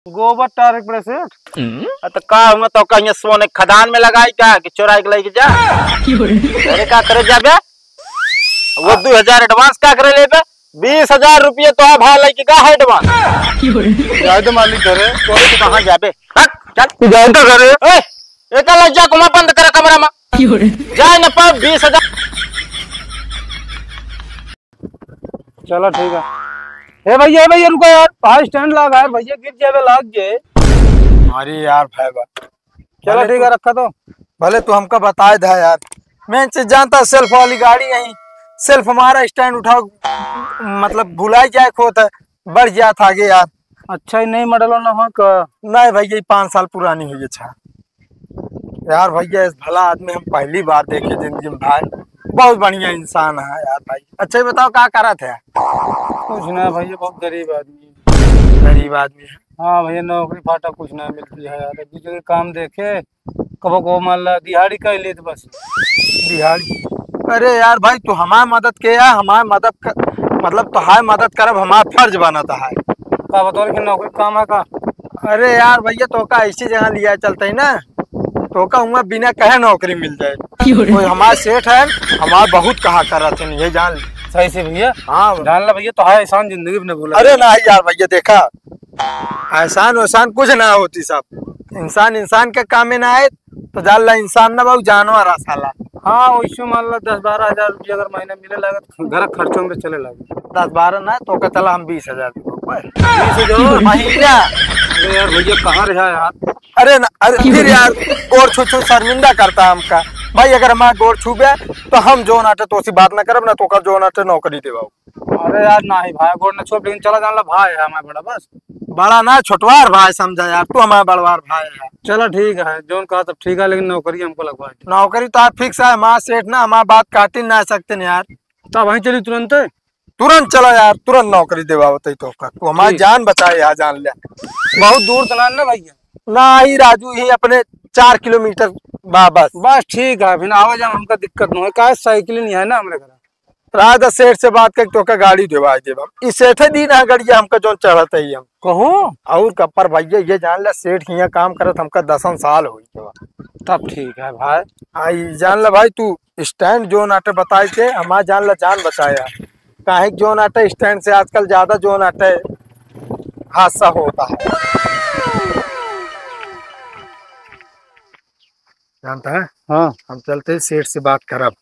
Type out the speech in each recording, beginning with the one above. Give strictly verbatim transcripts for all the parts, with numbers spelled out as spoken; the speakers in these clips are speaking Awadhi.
गोबर टारे के पड़े सेठ। आ, तो का हुआ, तो कहीं सोने खदान में लगाई का कि चोराई के लेके जा? अरे, का करे जाबे? वो दो हजार एडवांस का करे लेबे? बीस हजार रुपये तो भाई लेके का है एडवांस? जाए तो मालिक घरे। तो कहाँ जाबे? हट, चल। तू जाए तो घरे। ए, एका लग जा, कुमा बंद कर कमरा में। जाए न पाओ बीस हजार। चला ठीक है। ए भैया, ए भैया, रुको यार, भाई स्टैंड लाग यार, भैया गिर जाबे, लाग जे। अरे यार भाई बा। चला ठीक है, रखा तो। भले तू हमका बताए दा यार, मैं चीज जानता, सेल्फ वाली गाड़ी यहीं, सेल्फ हमारा स्टैंड उठाओ, मतलब भुलाई जाए खोत है, बढ़ जात आगे यार। अच्छा, ही नहीं मॉडल ना हो का? नहीं भैया, ये पाँच साल पुरानी हुई। अच्छा यार भैया, इस भला आदमी हम पहली बार देखे जिंदगी में भाई, बहुत बढ़िया इंसान है यार भाई। अच्छा, ये बताओ, का करत है? कुछ ना भैया, बहुत गरीब आदमी है। गरीब आदमी है। हाँ भैया, नौकरी फाटा कुछ ना मिलती है यार, एक दूसरे के काम देखे, कबो कबो मान ला दिहाड़ी कर लेत बस। दिहाड़ी? अरे यार भाई, तू हमार मदद के यार, हमार मदद कर, मतलब तोहार मदद करब हमार फर्ज बनत है। का बतौर के नौकरी काम है का? अरे यार भैया, तोका ऐसी जगह लिया चलते ही ना, तोका हुआ बिना कहे नौकरी मिल जाए। क्यों रे? कोई हमार सेठ है, हमार बहुत कहा करत है, ये जान ले। सही से भैया। हाँ। जान ला भैया, तोहार एहसान जिंदगी में न भूला। अरे नहीं यार भैया, देखा, एहसान वहसान कुछ ना होती साहब, इंसान इंसान के काम में ना आए तो जान ला, इंसान ना बाबू, जानवर आ साला। हाँ, वैसे मान ला दस बारह हजार रुपया अगर महीना मिले लागत, घर खर्चों में चले लागत। दस बारह ना, तोका चला हम बीस हजार देबो। बीस हजार? महीना। अरे यार भैया, कहाँ रहा यार? अरे ना, अरे फिर यार, गोड़ छू छू शर्मिंदा करता हमका। भाई अगर हमार गोड़ छूबे तो हम जोन आटे तोसी बात ना करब ना, तोका जोन आटे नौकरी देबो। अरे यार, नाही भाई, गोड़ न छुअब, लेकिन चला जान ला भाई है हमार बड़ा, बस। बड़ा ना, छोटवार भाई समझा यार, तू हमार बड़वार भाई है। चला ठीक है, जौन कहा तब ठीक है, लेकिन नौकरी हमको लगवा दे। नौकरी तो आप फिक्स है, हमार सेठ ना, हमार बात काटी ना सकते न यार। तब वहीं चली तुरंत। तुरंत चला यार, तुरंत नौकरी देवा होते तो का। तू हमार ठीक। जान बचाए यार, जान ले। बहुत दूर तो ना ना भैया? नाही राजू, ही अपने चार किलोमीटर बा बस। बस ठीक है, फिर आवे जाए हमका दिक्कत न हो, काहे साइकिल नहीं है ना हमरे घर। राजा सेठ से बात करके तोका गाड़ी देवाई देब हम। ई सेठे दिन है गड़िया हमका जौन चढ़त है हम। कहो? और का पर भैया ये जान ले सेठ हियाँ काम करत हमका दसन साल हो गया। तब ठीक है भाई। आ, ई जान ले भाई तू स्टैंड जौन आटे बताए के हमार जान ले जान बचाया। काहे कि जौन आटे स्टैंड से आजकल ज्यादा जौन आटे हादसा होता है। जानता है? हाँ। हम चलते ही सेठ से बात करब।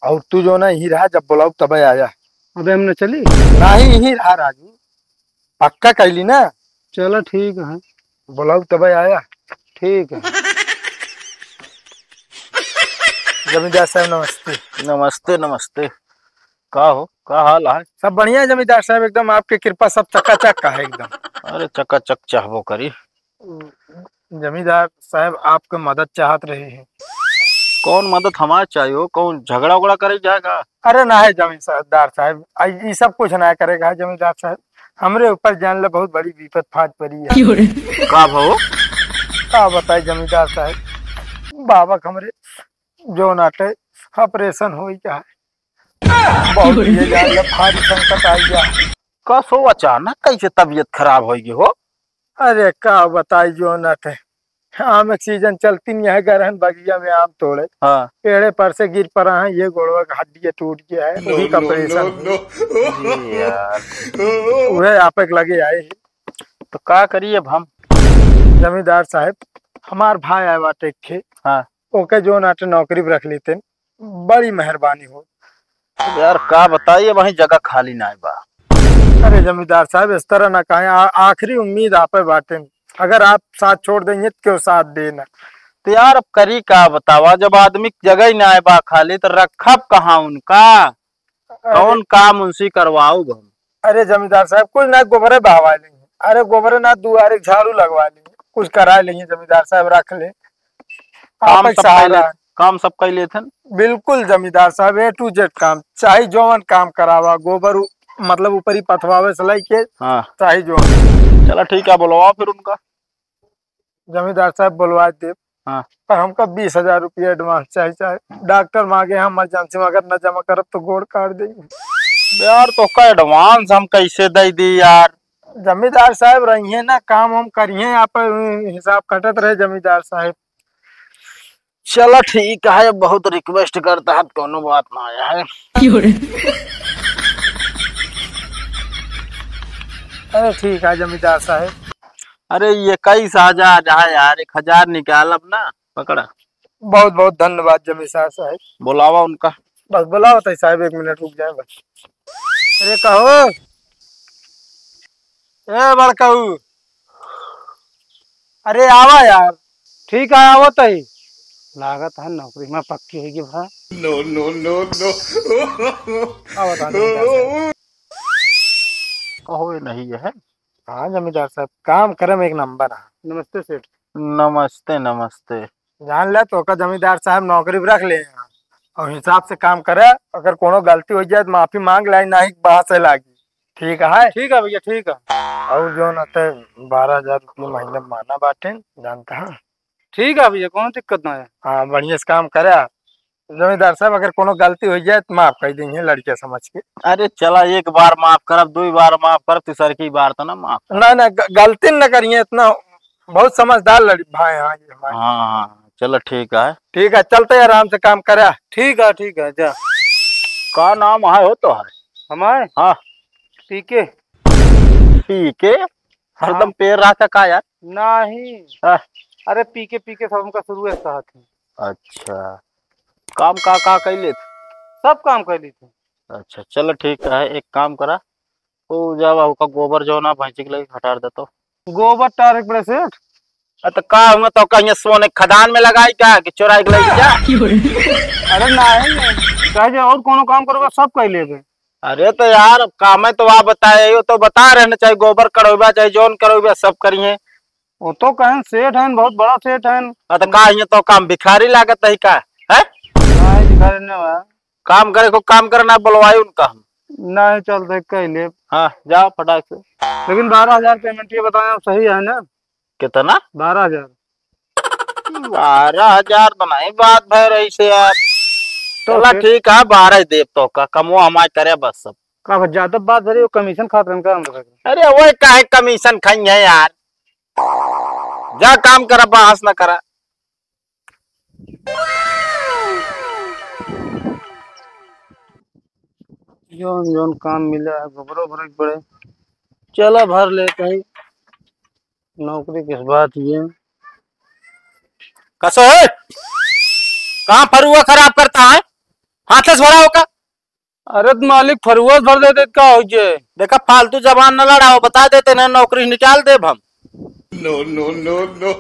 और तू जो ना यहीं रहा, जब बुलाऊ तबे आया। अबे हम न चली? नहीं, यहीं रहा राजू, पक्का कैली ना। चला ठीक है। बुलाऊ तबे आया। ठीक है। जमींदार साहब नमस्ते। नमस्ते, नमस्ते। का हो, का हाल है? सब बढ़िया है जमींदार साहब, एकदम आपके कृपा सब चकाचक का है एकदम। अरे चकाचक चाहबो करी। जमींदार साहब आपके मदद चाहत रहे हैं। कौन मदद हमार चाहिए हो? कौन झगड़ा उगड़ा करे जाएगा? अरे ना है जमींदार साहब, आ, ई सब कुछ ना करेगा है जमींदार साहब। हमरे ऊपर जान ले बहुत बड़ी विपत फाट पड़ी है। क्यों रे? का भो? का बताई जमींदार साहब, बाबा के हमरे जो नाटे ऑपरेशन हो गया है। बहुत ये जान ले भारी संकट आ गया। कस हो अचानक कैसे तबीयत खराब हो गई हो? अरे का बताई जो नाटे, आम एक सीजन चलती नहीं है, गरहन बगिया में आम तोड़े। हाँ। पेड़े पर से गिर पड़ा है, ये गोड़वा का हड्डी टूट गया है, वही का ऑपरेशन। अरे यार। वह आप एक लगे आए हैं। तो का करिए अब हम? जमींदार साहब, हमार भाई आए बाटे एक खे। हाँ। ओके जो नाटे नौकरी पर रख लेते, बड़ी मेहरबानी हो। यार का बताइए, वहीं जगह खाली ना बा। अरे जमींदार साहब, इस तरह ना कहें, आ-, आखिरी उम्मीद आप पे बाटे। अगर आप साथ छोड़ देंगे तो क्यों साथ देना? तो यार अब करी का बतावा, जब आदमी की जगह ही ना बा खाली तो रखब कहाँ उनका? अरे कौन काम उनसे करवाऊब हम? अरे जमींदार साहब, कुछ ना गोबरे बहवा लेंगे। अरे गोबरे ना दुआरे झाड़ू लगवा लेंगे, कुछ करा लेंगे जमींदार साहब, रख ले। काम आप सब सहारा। कैले, काम सब कैले थे। बिल्कुल जमींदार साहब, A to Z काम, चाहे जौन काम करावा, गोबर उ-, मतलब ऊपरी पथवावे से लेके हाँ। चाहे जौन। चला ठीक है, बुलवा फिर उनका। जमींदार साहब बुलवा दे। हाँ। पर हमका बीस हजार रुपया एडवांस चाहिए, चाहे डॉक्टर मांगे हम इमरजेंसी में, अगर न जमा करब तो गोड़ काट देंगे। यार तो का एडवांस हम कैसे दे दी यार? जमींदार साहब रहिए ना, काम वाम करिए, आप हिसाब कटत रहे जमींदार साहब। चला ठीक है, बहुत request करता है, कोनो बात ना आया है। क्यों रे? अरे ठीक है जमींदार साहब। अरे इक्कीस हजार है यार, एक हजार निकाल अब ना, पकड़ा। बहुत बहुत धन्यवाद जमींदार साहब। बुलावा उनका। बस बुलावा तो साहब, एक मिनट रुक जाए बस। अरे कहो, ए बड़काऊ, अरे आवा यार। ठीक है, आवत ही। लागत है नौकरी में पक्की होगी भा। No, no, no, no। आवत है जमींदार साहब। कहो ये नहीं है। हाँ जमींदार साहब, काम करे में एक नंबर है। नमस्ते सेठ। नमस्ते, नमस्ते। जान ले, तोका जमींदार साहब नौकरी पे रख ले हैं। और हिसाब से काम करे, अगर कोनो गलती हो जाए तो माफी मांग ले, नहीं बात से लागी। ठीक है? ठीक है भैया, ठीक है। और जो ना ते बारह हजार रुपये महीने माना बाटे, जानता है? ठीक है भैया, कोनो दिक्कत ना है। हाँ, बढ़िया से काम करे। जमींदार साहब, अगर कोनो गलती हो जाए तो माफ कर देंगे लड़के समझ के। अरे चला, एक बार माफ करब, दुई बार माफ करब, तीसर की बार तो ना माफ करब। ना, ना, ग-, गलती न करिए इतना, बहुत समझदार लड़-, भाई, हाँ, ये हमारे। हाँ, हाँ, हाँ, चलो ठीक है। ठीक है, चलते हैं आराम से काम करा। ठीक है, ठीक है, जा। का नाम है हो तो है? हमारे? हाँ। पीके। पीके? हरदम हाँ। पेर रहा था का यार? नहीं। हाँ। अरे पीके, पीके सब हमका शुरू से कहत है। अच्छा। काम का, का कैले थे? सब काम कैले थे। अच्छा, चलो ठीक है, एक काम करा। ओ जावा ओका गोबर जो ना भैंसी के लगे हटार दे तो। गोबर टारे के बड़े सेठ? अ, त का हुआ तो कहीं सोने खदान में लगाई का कि चोराई के लगे जा? अरे नहीं, कहे जे और कोनो काम करबा सब कह लेबे। अरे तो यार, अब काम है तो आप बताए, यो तो बता रहे ना, चाहे गोबर कढ़ौबा, चाहे जौन कढ़ौबा, सब करिए। वो तो कहन सेठ हन, बहुत बड़ा सेठ हन। अ, त का ये तो काम भिखारी लागत है का? है? नहीं, भिखारी नहीं बा। काम करे को काम करे ना, बुलवाई उनका हम। नहीं, चल देख कह ले। हाँ, जाओ फटाक से। लेकिन बारह हजार payment ये बताया, सही है ना? कितना? बारह हजार। बारह हजार तो नहीं बात भय रही से यार। तो चला फिर? ठीक है, बारह ही देब तो का, कमवा हमारे करे बस सब। का बस ज्यादा बात भरी, वो commission खात रहन का हम लोग? अरे वो काहे commission खाई है यार, जा काम करा, बहस ना करा। जौन जौन काम मिला है, गोबरो भरे के पड़े। चला भर लेते हैं, नौकरी किस बात ये। कसो है? कहाँ फरुआ खराब करता है? हाथ से भरा होगा। अरे त मालिक, फरुआ से भर देते त का हो जे? देखा, फालतू जबान न लड़ाओ, बता देते ना, नौकरी निकाल देब हम। No, no, no, no।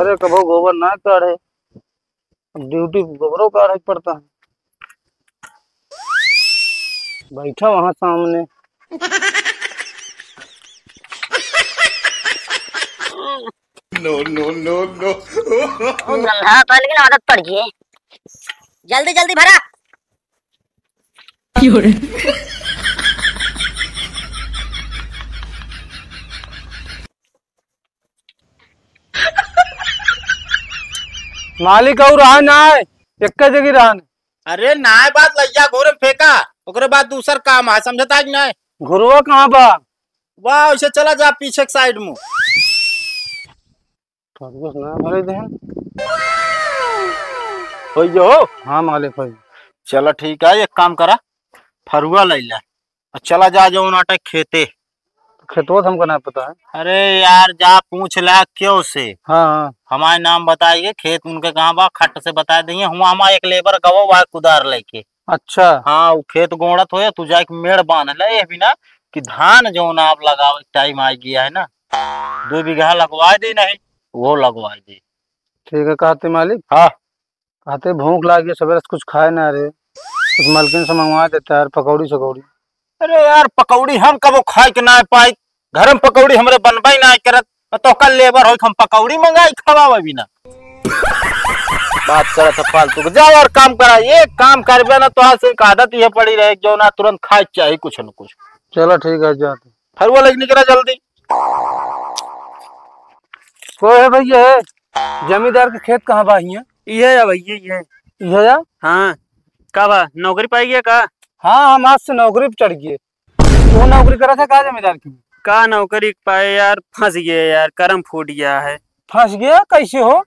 अरे कबो गोबर ना काढ़े, अब duty गोबरो काढ़े के पड़ता है। बैठा वहाँ सामने। No, no, no, no। गंधा तो है, लेकिन आदत पड़ गई है। जल्दी जल्दी भरा। मालिक और रहा ना है, एक जगह रहा ना। अरे नाय बात, लैया घूरे में फेंका, ओकरे बाद दूसर काम है, समझता है कि नहीं? घुरवा कहाँ बा? वाह, उसे चला जा पीछे के side में। फरुआ ना भरे दे। होई जो हो? हाँ मालिक, होई। चला ठीक है, एक काम करा, फरुआ लैला। और चला जा जो नाटे खेते। खेतवा तो हमको ना पता है। अरे यार, जा पूछ ला क्यों से। हाँ, हाँ। हमारे नाम बताइए, खेत उनके कहाँ बा, खट से बता देंगे। हुआ हमारा एक labour गवा हुआ है कुदार लेके। अच्छा। हाँ, वो खेत गोड़त होए, तू जाके मेड़ बांध ले, ये भी ना कि धान जो ना आप लगावे के time आ गया है ना, दो बीघा लगवा दे नहीं, वो लगवा दे। ठीक है, कहते मालिक। हाँ। कहते भूख लाग गया, सवेरे से कुछ खाए ना रे, कुछ मलकिन से मंगवा देता यार, पकौड़ी सकौड़ी। अरे यार, पकौड़ी हम कबो खाए के ना पाई, घर में पकौड़ी हमरे बनबे ना करत, तो कल labour होई, हम पकौड़ी मंगाई खवावे भी ना। बात करत है फालतू के, जाओ और काम करा, ये काम करबे ना तो आज से एक आदत ये पड़ी रहे, जो ना तुरंत खाए के चाही कुछ न कुछ। चलो ठीक है, जाते। फरुआ लेके निकला जल्दी। को है भैया, जमींदार के खेत कहाँ बा हियाँ? इहे है भैया, इहे। इहे है? हाँ। का बा, नौकरी पाई गया का? हाँ, हम आज से नौकरी पे चढ़ गए। तू नौकरी करा था का जमींदार की? का नौकरी पाए यार, फँस गए यार, करम फूट गया है। फँस गया? कैसे हो?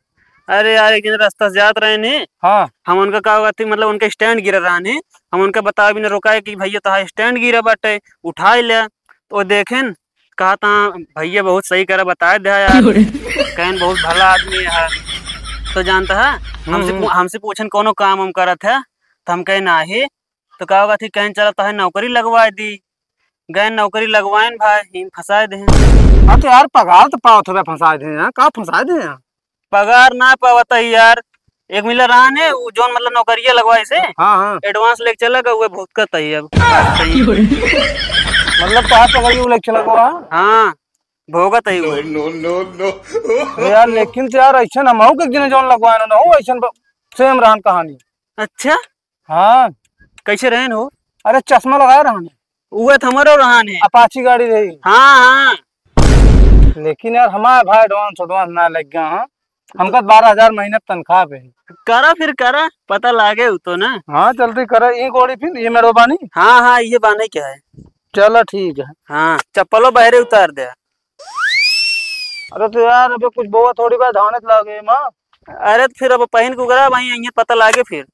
अरे यार, एक दिन रास्ता से जात रहे ने। हाँ। हम उनका का कहती, मतलब उनका stand गिरा रहा ने, हम उनका बताए बिना रोका है कि भैया तोहार stand गिरा बाटे, उठाए ले। तो देखेन, कहा था भैया बहुत सही करा, बताए दे यार। क्यों रे? कहन बहुत भला आदमी है। तो जानता है, हमसे हम्म। पू-, हमसे पूछन कौनो काम हम करत है, तो हम कहे नाही। तो का होगा थी, कहेन चला तोहे नौकरी लगवाए दी। गए नौकरी लगवाएन भाई, इन फँसाए दे। हाँ तो यार, पगार तो पावत हवे, फँसाए दे हैं, का फँसाए दे हैं? पगार ना पावत है यार, एक मिला रहा ने, वो जौन मतलब नौकरिया लगवाए से हाँ, हाँ। advance लेके चला गए, वो भुगतत है अब। मतलब तोहार पगार वो लेके चला गवा? हाँ, भोगत है वो। No, no, no, no। अरे यार, लेकिन तो यार, ऐसे ना मऊ के दिन जौन लगवाए ना हो, ऐसे ब-, same रहन कहानी। अच्छा? हाँ। कैसे रहन हो? अरे, चश्मा लगाए रहन। उहे तो हमरो रहन है। Apache गाड़ी रही। हाँ, हाँ। लेकिन यार, हमारे भाई advance, advance ना लग गया, हाँ। हमका बारह हजार महीना तनख्वाह पे है। करा फिर करा, पता लागे उ तो ना। हाँ, जल्दी करा, ये गोड़ी फिर, ये मेरे बानी। हाँ, हाँ, ये बाने क्या है? चला, ठीक है। हाँ, चप्पलो बहरे उतार दे। अरे तो यार, अबे कुछ बोवा थोड़ी बा, धाने त लागे माँ। अरे तो फिर अब पहिन के उगरा, वहीं, यहीं पता लागे फिर।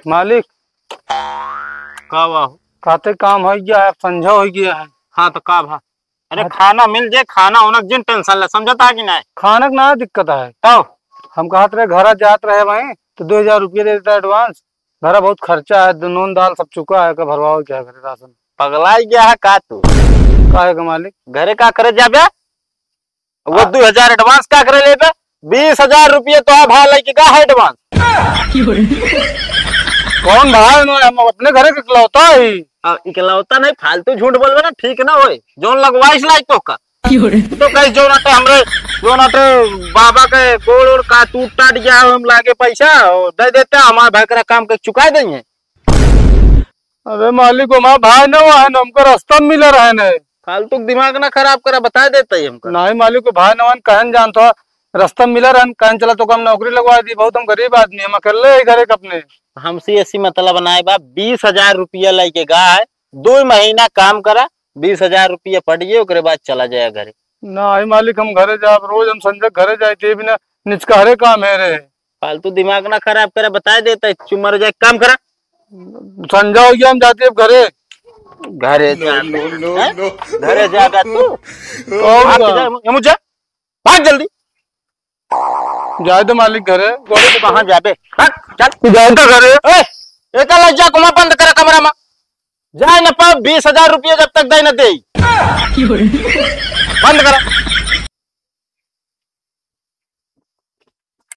मालिक। का बा? कहते काम हो गया है, संझा हो गया है। हाँ, तो का भा? अरे, हाँ। खाना मिल जाए, खाना होना जिन tension ले, समझता है कि नहीं? खाना के ना दिक्कत है। तो? हम कहत रहे, घर जात रहे वहीं, तो दो हजार रुपये दे देता advance। घर बहुत खर्चा है, दो नून दाल सब चुका है, का भरवाओ क्या घरे राशन? पगलाई गया है का तू? काहे का मालिक? घरे का करे जाबे? वो हाँ। दो हजार advance का करे लेबे? बीस हजार रुपये तो भाई लेके का है advance? कौन भाई? हम अपने घरे के इकलौता ही। आ, इकलौता नहीं, फालतू झूठ बोलबे ना, ठीक ना होए। जौन लगवाइस लायक तो का? तो कहीं जो ना तो हमरे, जो ना तो बाबा के गोड़ ओड़ का टूट टाट गया हो, हम लागे पैसा, और दे देते, हमारे भाई करा काम के चुका देंगे। अरे मालिक, हमार भाई न हुआ है न, हमको रास्ता में मिला रहे न। फालतू के दिमाग ना खराब करा, बता देता ही हमको। नहीं मालिक, वो भाई न हुआ न, कहन जानत हो, रास्ता में मिला रहे न, कहन चला तो हम नौकरी लगवा दी, बहुत हम गरीब आदमी, हम अकेले ही घरे के अपने। हमसे ऐसी मतलब ना है बा, बीस हजार रुपया लेके गा है, दो महीना काम करा, बीस हजार रुपया पड़ गए, ओकरे बाद चला जाए घरे। नहीं मालिक, हम घरे जाब, रोज हम संजय घरे जाए, ते बिना निचकहरे काम है रे। फालतू दिमाग ना खराब करे, बता देता है, चुप मर जाए, काम करा। संझा हो गया, हम जाते अब घरे। घरे जा, no, no, no, हैं? No। घरे जाएगा तू? और भाग का? जा, ये मुझे, भाग जल्दी। जाए तो मालिक घरे। तू कहाँ जाबे? भाग, चल। तू जाए तो घरे। ए, एका लग जा, कुमा बंद कर कमरा में। जाए न पाओ, बीस हजार रुपया जब तक दे न दे। बंद करा।